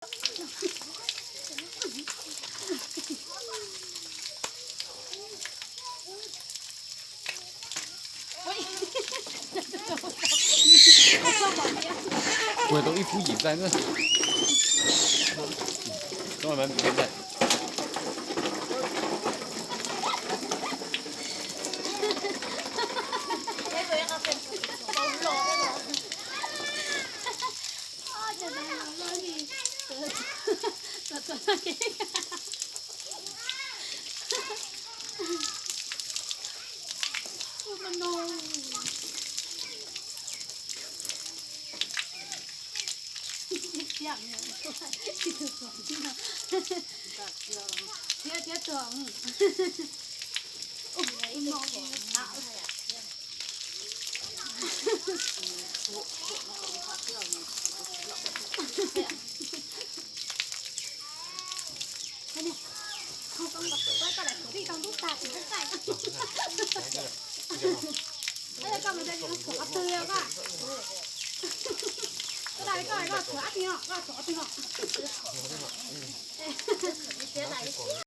Kuv tau ib phub yim txaij na. Koj mas ntev ntag. Thiab thiab tuag. Koj mus txog qhov twg, koj, koj txog qhov twg no, koj txog qhov twg no.